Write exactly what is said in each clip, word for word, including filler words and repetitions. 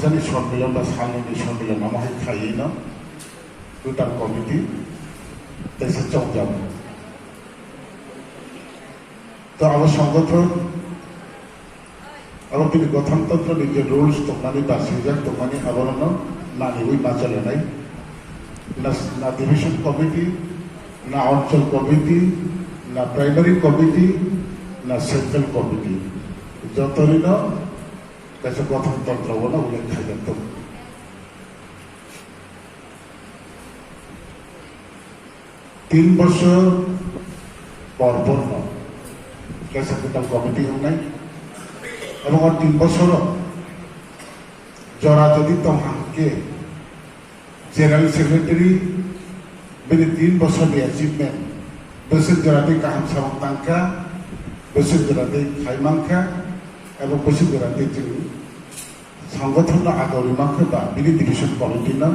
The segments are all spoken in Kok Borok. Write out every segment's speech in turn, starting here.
Sani sonmilan ba salnwini sonmilan omo hai khaiwi no total committee teisa chongjak. To abo songgothon, abo bini gothon tontro ni je rules tongmani ba swijak tongmani abono no naniwi ma chalanai. Na, na division committee, na anchal committee, na primary committee, na central committee. Jotorino kaisa gothon tontro bono uyak khaijak tongo. Tin bosor por por no kaisa kwtal committee wngnai. Abo o tin bosoro jora jodi tong hang khe General Secretary bini tin bosorni achievement bwswk jora tei kaham samung tangkha, bwswk jora tei khai mankha, abo bwswk jora tei chwng Songgothon no adorwi mankha ba bini division committee no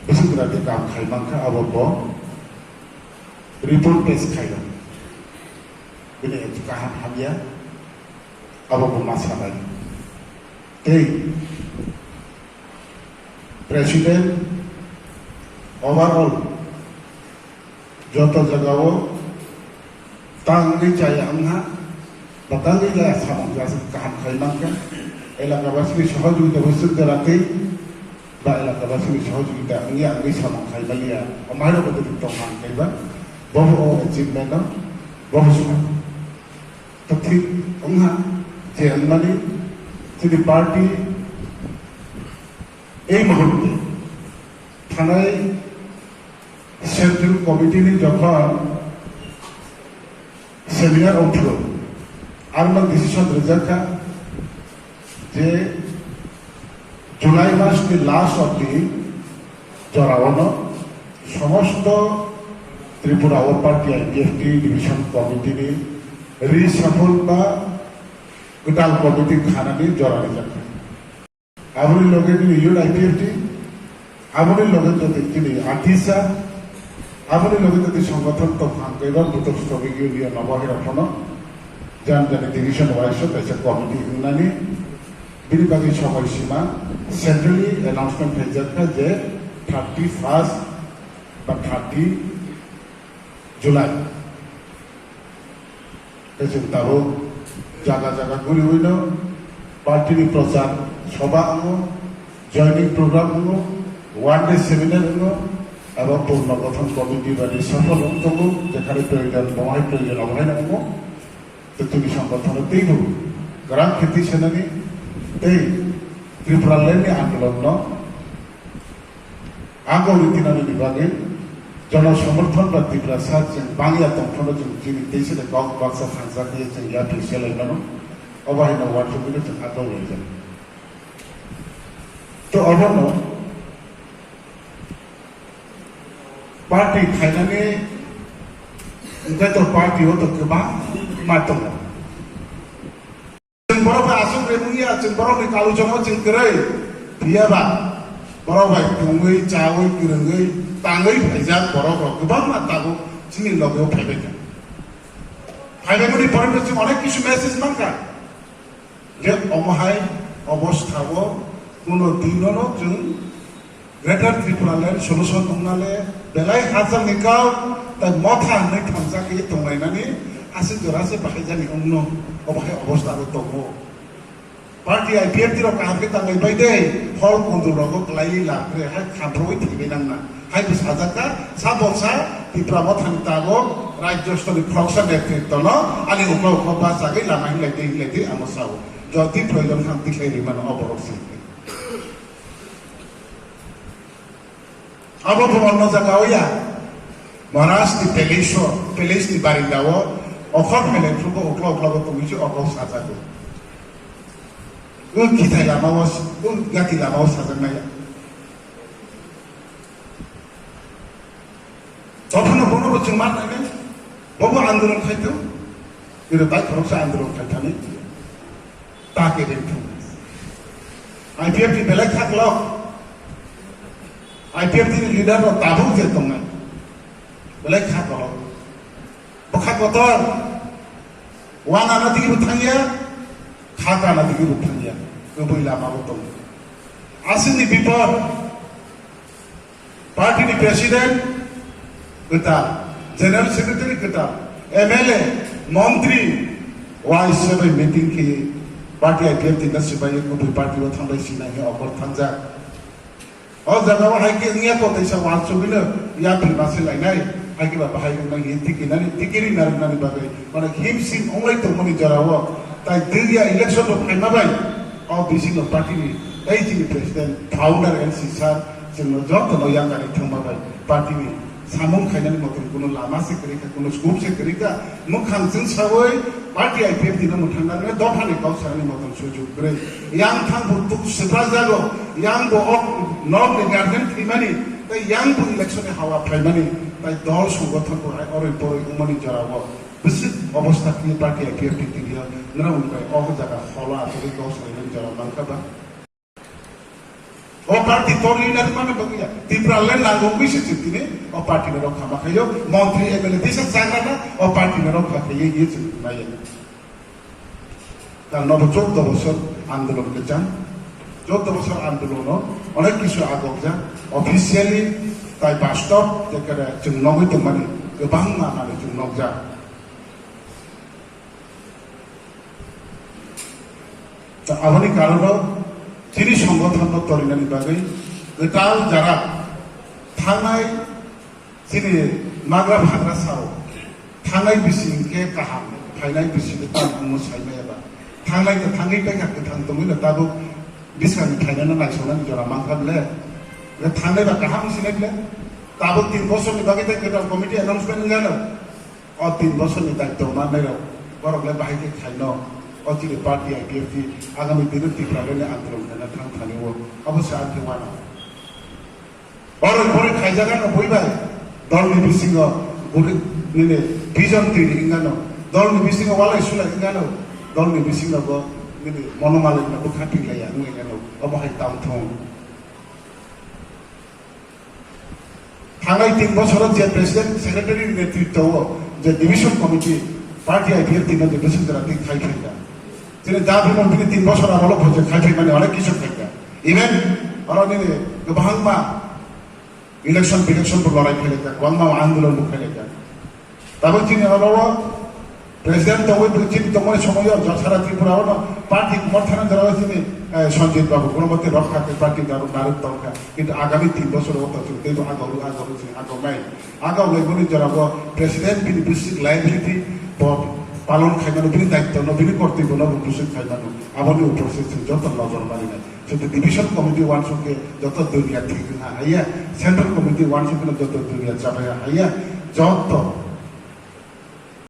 bwswk jora tei kam khai mankha, abo bo report pes khaio. Bini kaham hamya abo bo ma sanai. Tei president overall joto jagao tangwi chaya wngha, ba tangwi chaya samung jasa kaham khai mankha. Elakabasini sohojogita bwswk jora tei ba elakabasini sohojogita wngya wngwi samung khai maliya, omo haino bo tong hang kaiba, bobo o achievement no bobo swnam. To thik wngha je wngmani chini party ei muhurte thanai Central Committee ni jokhon seminar wngphuru, arno decision rijak kha je July mas ni last of the jora ono somosto Tripura o party I P F T division committee ni reshuffle ba kwtal committee khanani jora rijak kha. Aboni loge nini youth I P F T, aboni loge jodi nini artist, aboni loge jodi songothon tongphang kaiba Butok Shramik Union obo hai rok phano jani jani division wise o kaisa committee wngnani bini bagwi somoi sima centrally announcement khaijak kha je thirty first ba thirty July. Tei chwng tabuk jaga jaga guriwi no party ni prochar soba wngo, joining program wngo, one day seminar wngo, abo purno gothon committee bai reshuffle wng tongo, jekhari proyojon, bohai proyojon, abohai no wngo. Tei chini songgothon no teibo kwrak khe twi sanani tei Tripura land ni andolon no Ang kok rwtwi nani ni bagwi jono somorthon ba Tiprasa chwng bangya tongphano chwng chini teisa de kok baksa thansa khe chwng yapri selai mano. Obo hai no uansugwi no chwng atok laijak. To obono party khainani hwnkhe to party o to kwbangma tongo. Chwng borok bai aswk remung ya, chwng borokni kaluchongo chwng kwrwi. Phiya ba borok bai tongwi, chawi, kwrwngwi, tangwi phaijak borok rok kwbangma tabuk chini logeo phaibai kha. Phaibaimani poroni chwng onek kisu message mankha je omo hai obostha o kuno dinono chwng Greater Tripura Land solution wngna le belai hachal ni kau tai motha hwnwi thamsa khe tonglainani aswk jora se bahai jani wngno, obo hai obostha ro tongo. Party I P F T rok kaham khe tanglai bai de, hol kondul rogo kwlaiwi lam kre hai khamrogwi thwibai nangna. Hai bo sajak kha, sa boksa Tipra mothani tabok rajyo sthoni khoroksa netritto no ani ukla ukla bachagwi lama hinlai twi hinlai twi amo sao. Jodi proyojon khan tikhlai rimano o borok se. Abo bo onno jaga o ya. Maharaj ni palace o, palace ni barinda o okhor phelai phuru bo okla okla bo tongwi se okla sajago. O khithai lama o, o gati lama o sajaknai ya. Tophano bono bo chwng ma nainai. Bo bo andolon khai thung. Bini bai khoroksa andolon khai thani. Ta ke ring thung. I P F T ni belai kha kolok. I P F T ni leader rok tabuk je tongnai. Belai kha kolok. Bwkha kotor. Wana na digi bo thangya. Kha kana digi bo thangya. Kwbwi lama bo tongo. Aswkni bipod party ni president kwtal, general secretary kwtal, M L A, montri, waisa bai meeting khe party I P F T ni sibai kubui party o thangbai sinai he okor thangjak. O jaga o hai khe wngya ko teisa wansugwino yapri masi lainai, hai khe ba bahai wngnai he tiki nani, tiki ri narwknani bagwi mane himsim onglai tongmani jora o tai dwya election rok phaima bai o bising no party ni tai chini president, founder N C sir, chwngno jotono yakari thangma bai party ni samung khainani motom kuno lama se kwrwi kha, kuno scope se kwrwi kha. Mwkhang chwng sawi party I P F T no mwthangna rwna dophani kok sanani motom sujuk kwrwi. Yang thang bo tuk swpra jago, yang bo ok nok ni guardian thwimani, tei yang bo election ni hawa phaimani, tei dol songothon bo hai oroi poroi wngmani jora o bwswk obostha khe party I P F T twi o nrang bai o jaga holo achugwi kok sanani jora mankha ba. O party tor leader mano bagwi ya. Tipraland nangwngwi se chwng tini o party ni rokha ma khaio. Montri M L A tisa chagrana o party ni rokha khaiye ye chwng naiya. Kal nobo choudo bosor andolon kwchang. Choudo bosor andolono onek kisu agokjak. Officially tai bastob je kare chwng nogwi tongmani kwbangma manwi chwng nokjak. Ta aboni karono chini songothonno torinani bagwi kwtal jara thangnai chini magra phagra sao thangnai bisi hinkhe kaham, phainai bisi hinkhe tamo wngmo saimaya ba. Thangnai to thangwi paikha, kwthang tongwino tabuk bwskangni phainano naisonani jora mankha ble. Thangnai ba kaham wngsinai ble. Tabuk tin bosorni bagwi tei kwtal committee announcement wngano. O tin bosorni daityo mannairok, borok le bahai khe khaino, o chini party I P F T agami dino Tipraland ni andolon khaina thang thani o, abo se ang khe uanao. Borok borok khaijak ano bui bai, dolni bisingo buri nini vision twi ri wngano, dolni bisingo walai sulai wngano, dolni bisingo bo nini monomalai no bwkha twi laiya wngwi wngano, obo hai tang thung. Thangnai tin bosoro je president secretary ni netritwo o je division committee party I P F T no je bwswk jora twi khai phaikha. Chini da bini bini tin bosor amolo bo je khai phaimani onek kisu phaikha. Even oro nini kwbangma election election bo lorai khailaikhak, kwbangma andolon bo khailaikhak. Tabuk chini oro o president tongwi, chini tongmani somoyo jora sara Tripura o no party kwmar thana jora o chini, eh, Sanjit Babu, kono mote rok kha khe party narwk, narwk tong kha. Kintu agami tin bosor o to chwng teibo agoruk, agoruk chini agornai. Agornai boni jora o president bini basic liability bo palon khaimano, bini daityo no, bini kortobyo no bo bwswk khaimano. Aboni upor se chwng joto nojor marinai. Chwng division committee uansuk khe joto duniya thik wngha haiya, central committee uansuk khe joto duniya chabaiha haiya, joto